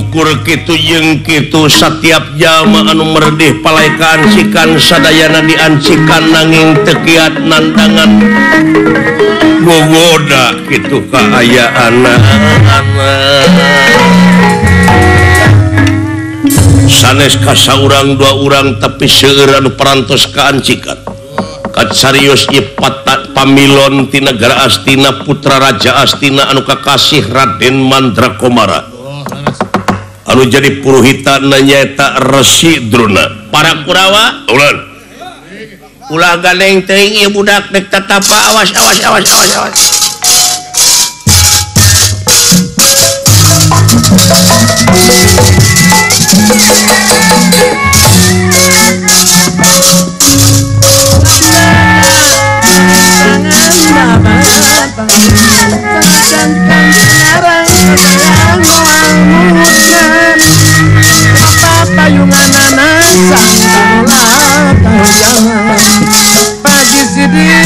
Kapungkur kitu jeung kitu satiap jalma anu merdih palaikaan sikan sadayana diancikan nanging teu kiat nandangan gogoda kitu kaayaanana. Sanes ka saurang dua urang tapi seueur anu parantos kaancikan. Kacarios ieu pamilon ti nagara Astina putra Raja Astina anu kakasih Raden Mandrakomara. Anu jadi puruhita nyaeta Resi Drona. Para Kurawa ulah ulah gandeng teuing ieu budak dek tatapa awas awas awas awas awas. Pagi sidik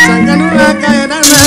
sangkanura kaedana.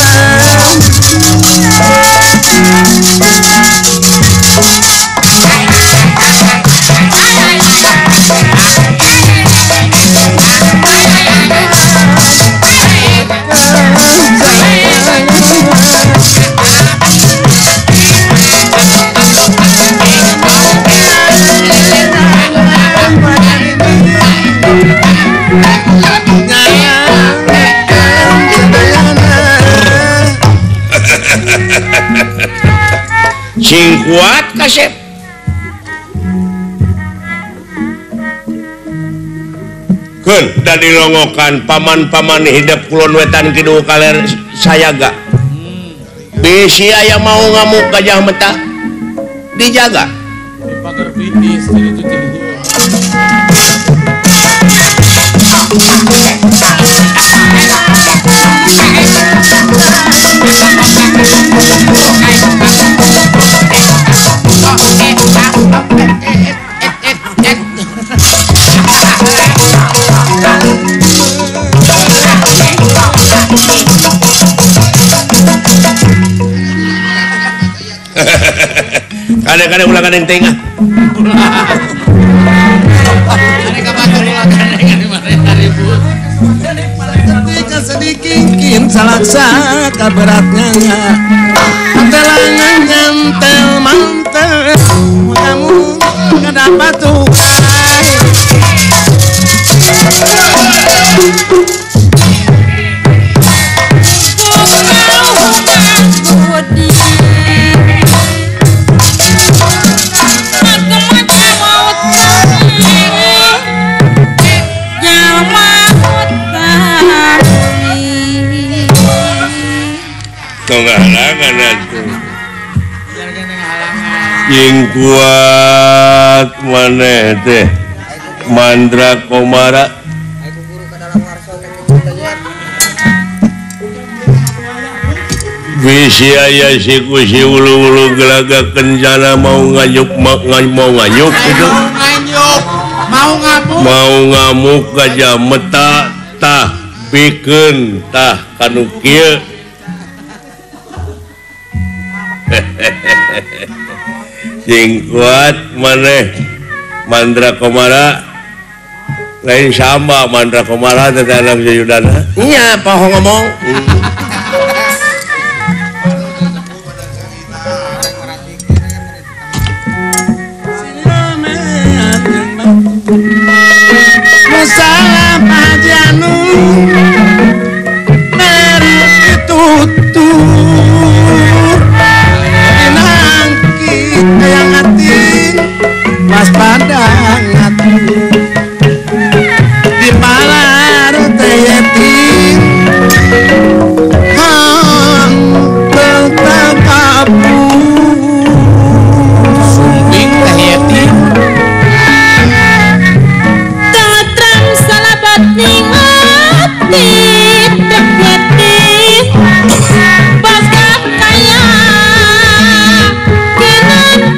Sing kuat kasep. Keun da dilongokan paman-paman hidep kulon wetan kidul kaler sayaga. Bisi aya mau ngamuk gajah meta dijaga. Pagar pitis jadi Kadang-kadang ulah kadang tengah. Ketika sedikit salaksa kaberatnya telangan nyantel mantel kamu kedapat tukai. Halangan atuh. Jeung kuat maneh teh Mandra Komara. Bisi aya siku si ulu-ulu gelaga kencana mau nganyuk mau nganyuk gitu. Mau ngamuk gajah meta tah pikeun tah kanu kieu. Sing kuat maneh Mandra Komara lain sama Mandra Komara teh anak Yudana. Nya poho ngomong.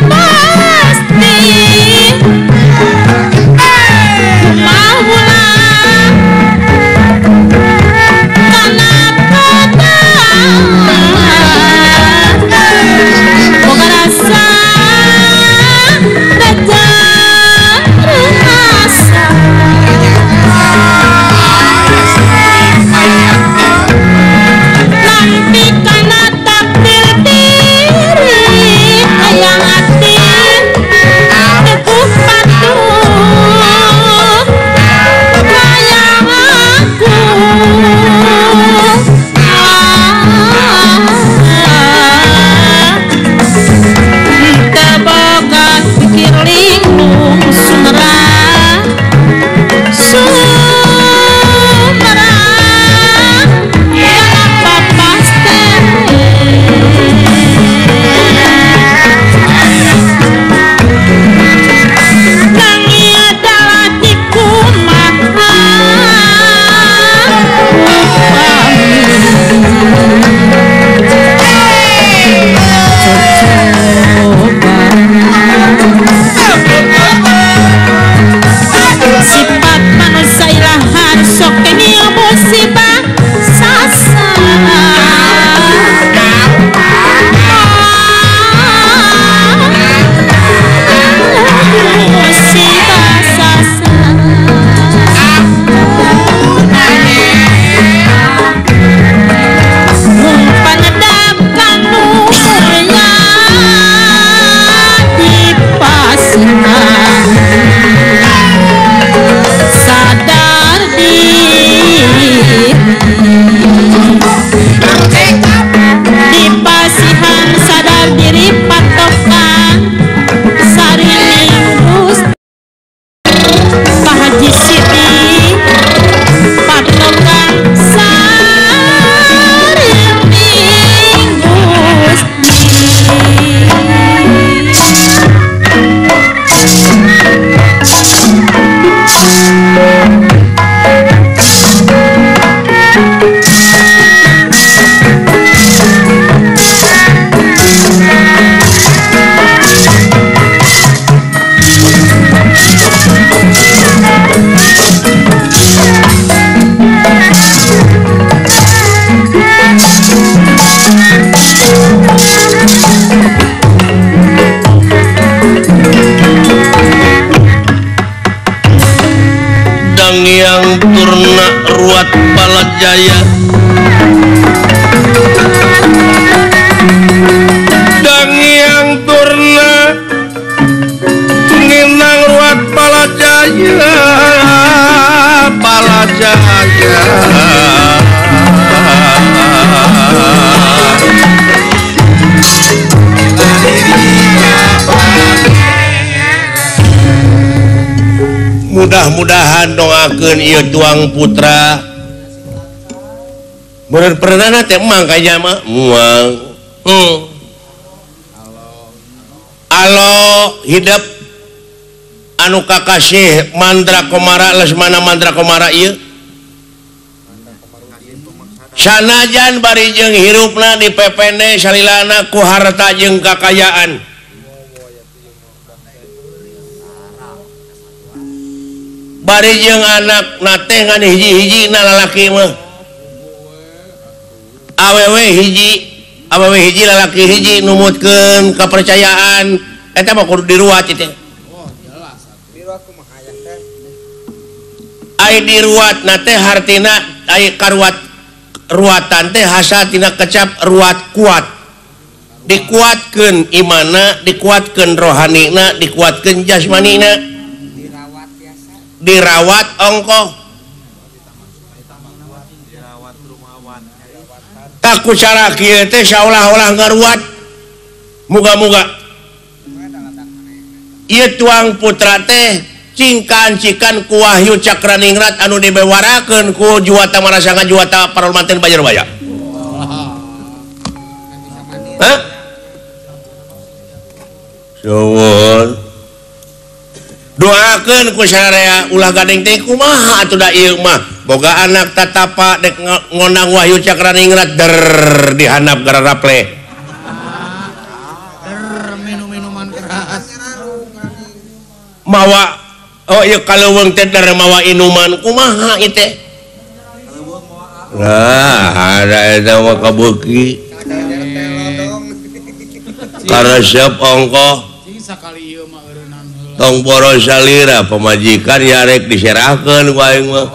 Pasti. Dangiang Turna Ruat Balajaya. Dangiang Turna Nginang Ruat Balajaya, Balajaya. Mudah-mudahan doakeun ieu tuang putra. Meureun pernahna teh emang kayaknya mah moal. Alo hidup anu kakasih Mandra Komara Lesmana Mandra Komara ieu. Sanajan bari jeung hirupna di PPN salilana ku harta jeung kakayaan. Bari jeung anak nate ngan hiji-hiji na lalaki mah. Awewe hiji, awewe hiji lalaki hiji numutkeun kepercayaan eta mah kudu diruat ieu teh. Diruat kumaha aya teh? Ai diruat na teh hartina ai karuat ruatan teh hasa tina kecap ruat kuat. Dikuatkeun imanna, dikuatkeun rohanina, dikuatkeun jasmanina. Dirawat ongkoh takut cara kieu teh saolah-olah ngaruat. Muga-muga ieu tuang putra teh cingkan-cikan ku Wahyu Cakraningrat anu dibewarakeun ku Juwata Marasanga Juwata Parolmanten Banjarbaya. Hah? Suwun. Doakeun ku sararea ulah gading teh kumaha atuh da ieu mah boga anak tatapa dek ngondang Wahyu Cakraningrat der dihandap gara raple. Der minum-minuman keras. Mawa oh ieu kaleuweung teh der mawa inuman kumaha ieu teh? Lah ada eta mah kabeuki. Karesep ongkoh. Sakali ieu mah eureunnan heula. Tong boros salira pamajikan yarek diserahkeun ku aing mah.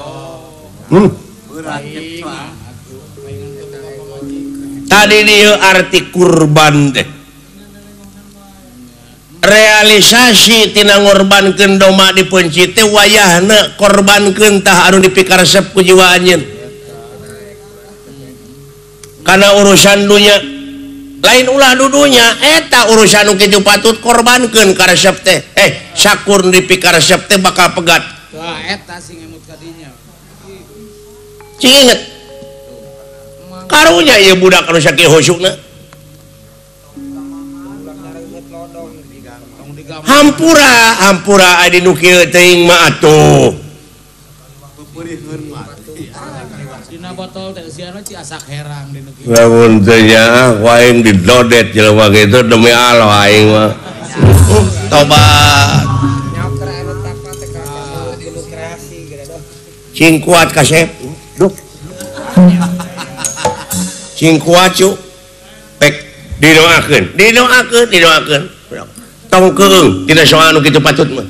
Tadi dieu arti kurban teh. Realisasi tina ngorbankeun domba dipeunci teh wayahna korbankeun tah anu dipikaresep ku jiwa anjeun. Kana urusan dunya lain ulah dudunya eta urusan nu kitu patut korbankeun karesep teh. Sakur dipikaresep teh bakal pegat. Tah eta sing ngemut ka dinya. Cing inget. Karunya ieu budak anu sakieu husukna. Hampura, hampura adi nu kieu teuing mah atuh. Dina botol teh eusian mah ci asak herang dina kieu. Lamun teu nyaah ku aing didodet jelema kitu demi Allah aing mah. Tobat. Cing kuat kasep. Duh. Cing kuat cu. Pek didoakeun, didoakeun, didoakeun. Tong keung tina soal anu kitu patut mah.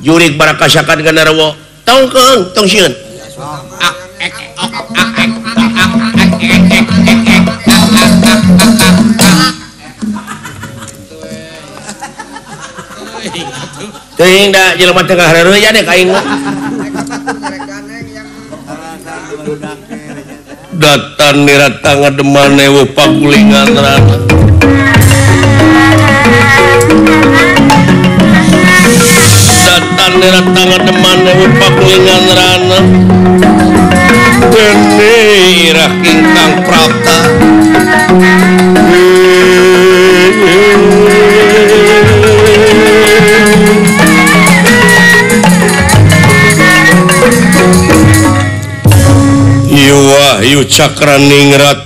Jurik barakasakan gandarwo. Tong keung, tong sieun. Teuing da jelema teh ngahareureun deh ka aing mah. Datan nirata ngademan ewu pagulingan rana. Datan nirata ngademan ewu pagulingan rana. Dene irah ingkang prapta. Wahyu Cakraningrat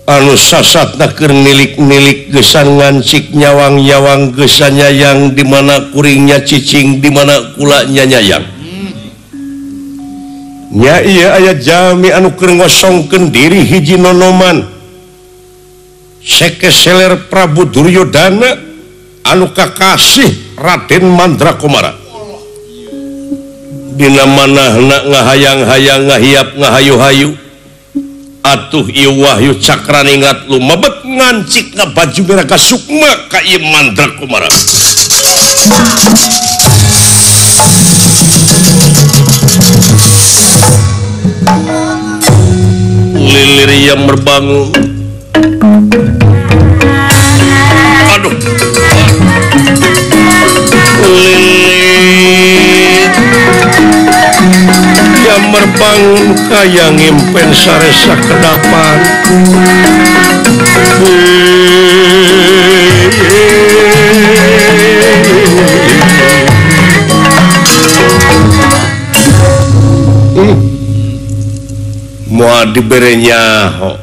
anu sasatna keur nilik-nilik gesan ngancik nyawang-nyawang gesan nyayang di mana kuringnya cicing di mana kulanya nyayang. Nya ieu aya jami anu keur ngosongkeun diri hiji nonoman Sekeseler Prabu Duryodana anu kakasih Raden Mandrakomara. Dina manahna ngahayang-hayang ngahiap ngahayu-hayu atuh ieu Wahyu Cakraningrat lumebet ngancikna baju merah ka sukma ka ieu Mandra Komara. Lilir yang merbangun. Aduh. Lilir yang merbangun kaya ngimpen saresa kedapan. Moal dibere nyaho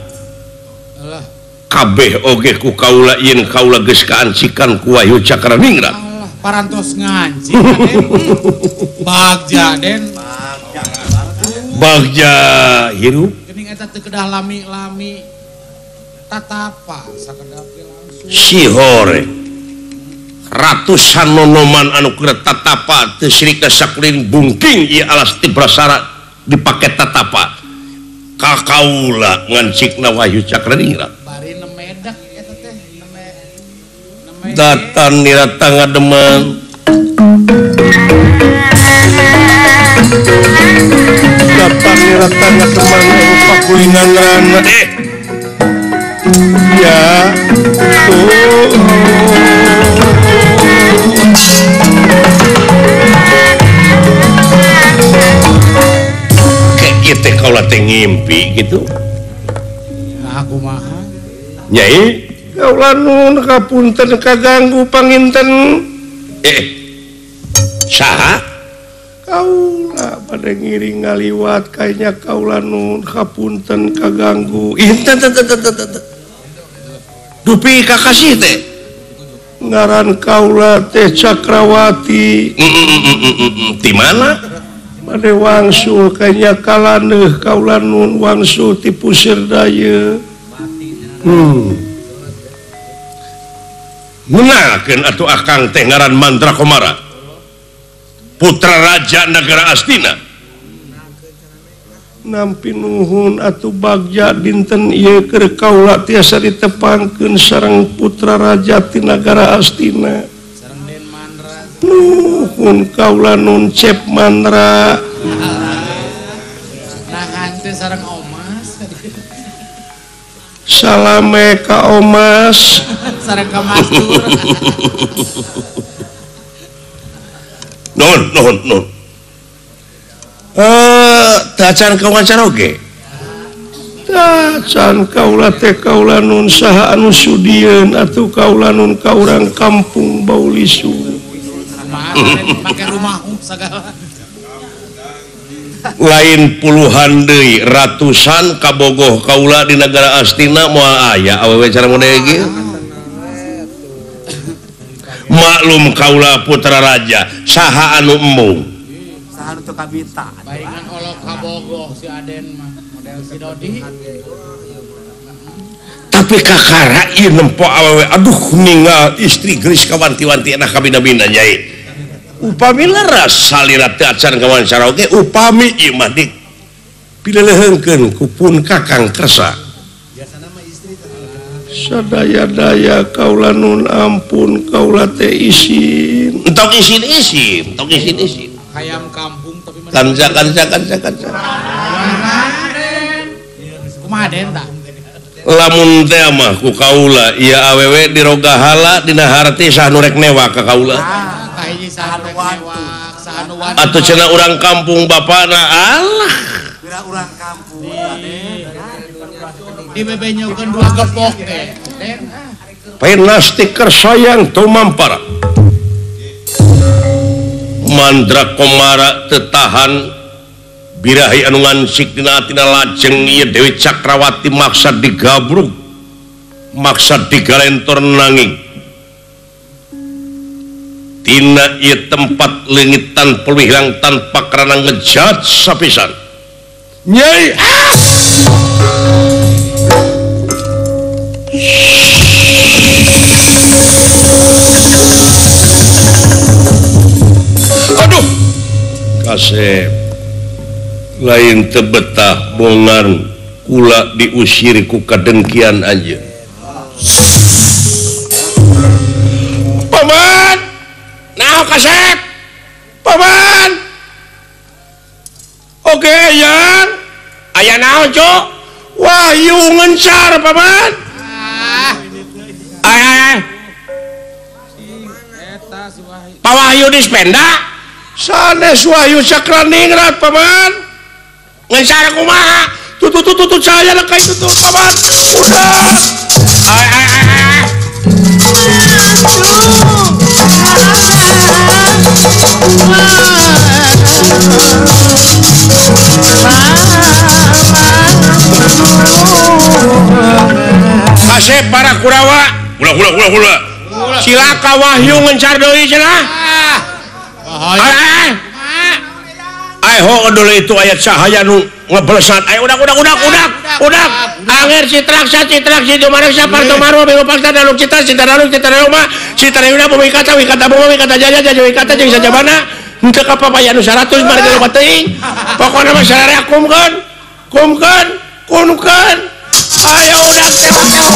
kabeh oge ku kaula yen kaula geus kaancikan ku Wahyu Cakraningrat. Alah, parantos ngancik Aden. Bagja Den. Bagja hirup geuning eta teu kedah lami-lami tatapa sakedap ge langsung. Sihore ratusan nonoman anu keur tatapa teu sirik sakuliling bungking ieu alas ti prasara dipake tatapa. Ka kaula ngancikna Wahyu Cakraningrat. Bari nemedak eta teh neme datan nirata ngademen. Datan nirata ngademen pakulingan ya tuh. Ieu teh kaula teh ngimpi gitu. Nah kumaha? Nyai, kaula nun kapunten kaganggu panginten. Saha? Kaula bade ngiring ngaliwat kayanya kaula nun kapunten kaganggu. Inten teh teh teh. Dupi kakasih teh. Ngaran kaula teh Cakrawati. Di mana? Bade wangsul kayanya kalaneuh kaula nun wangsul ti pusir daya. Menakeun atuh akang teh ngaran Mandra Komara, putra raja negara Astina. Nampi nuhun atuh bagja dinten ieu keur kaula tiasa ditepangkeun sareng putra raja ti nagara Astina. Sareng Den Mandra. Nuhun kaula nun Cep Mandra. Nah hante sareng Omas. Salame ka Omas. Sareng ka Mastur. Nuhun nuhun nuhun. Tacan kawawancara oge. Tacan kaula teh kaula nun saha anu sudieun atuh kaula nun ka urang kampung Baulisu. Make rumah sagala. Lain puluhan deui ratusan kabogoh kaula di negara Astina moal aya awewe cara model kieu. Maklum kaula putra raja saha anu embung. Saha anu teu kabita. Baringan olok kabogoh si Aden mah model si Dodi. Tapi kakara ieu nempo awewe aduh ninggal istri geus kawanti-wanti enak kabina-bina nyai. Upami leras salira teu acan kawawancara oge upami ieu mah di pilelehengkeun ku pun Kakang Kersa. Sadaya-daya kaula nun ampun kaula teh isin. Entong isin-isin, entong isin-isin. Hayam kampung tapi kanca kanca kanca kanca. Kumaha Den tah? Lamun teh mah ku kaula ieu awewe dirogahala dina harti saha nu rek newak ka kaula. Kahiji saha nu rek newak, saha nu wani. Atuh cenah urang kampung bapana alah. Bira urang kampung Aden. Dibebenyokeun dua gepok teh. Den. Penasti kersayang tumampara. Mandra Komara tetahan birahi anu ngansik dina atina lajeng ieu Dewi Cakrawati maksa digabrug maksa digalentor nanging tina ieu tempat leungit tanpa hilang tanpa karena ngejat sapisan nyai. Aduh, Kasep lain teu betah bongan kula diusir ku kadengkian anjeun. Paman, naon Kasep? Paman. Oke, yang aya naon, Cuk? Wahyu ngencar, Paman. Ay ay ay. Pak Wahyu dispenda? Sanes Wahyu Cakraningrat, Paman. Ngencar kumaha? Tutut tutut tutut saya lekai tutut, Paman. Udah. Ay ay ay ay. Kasep para Kurawa. Ulah ulah ulah ulah. Cilaka Wahyu ngencar deui cenah. Ay ay. Ay ho dulu itu ayat cahaya nu ngeblesat. Ay udak udak udak udak udak. Anger citraksa citraksi dumareksa parto marwa bego paksa daluk citra citra daluk citra daluma citra yuna bumi kata wikata bumi wikata jaya jaya wikata jeung sajabana henteu ka papaya nu 100 marga loba teuing. Pokona mah sararea kumkeun kumkeun kunkeun. Ayo udak tewak tewak.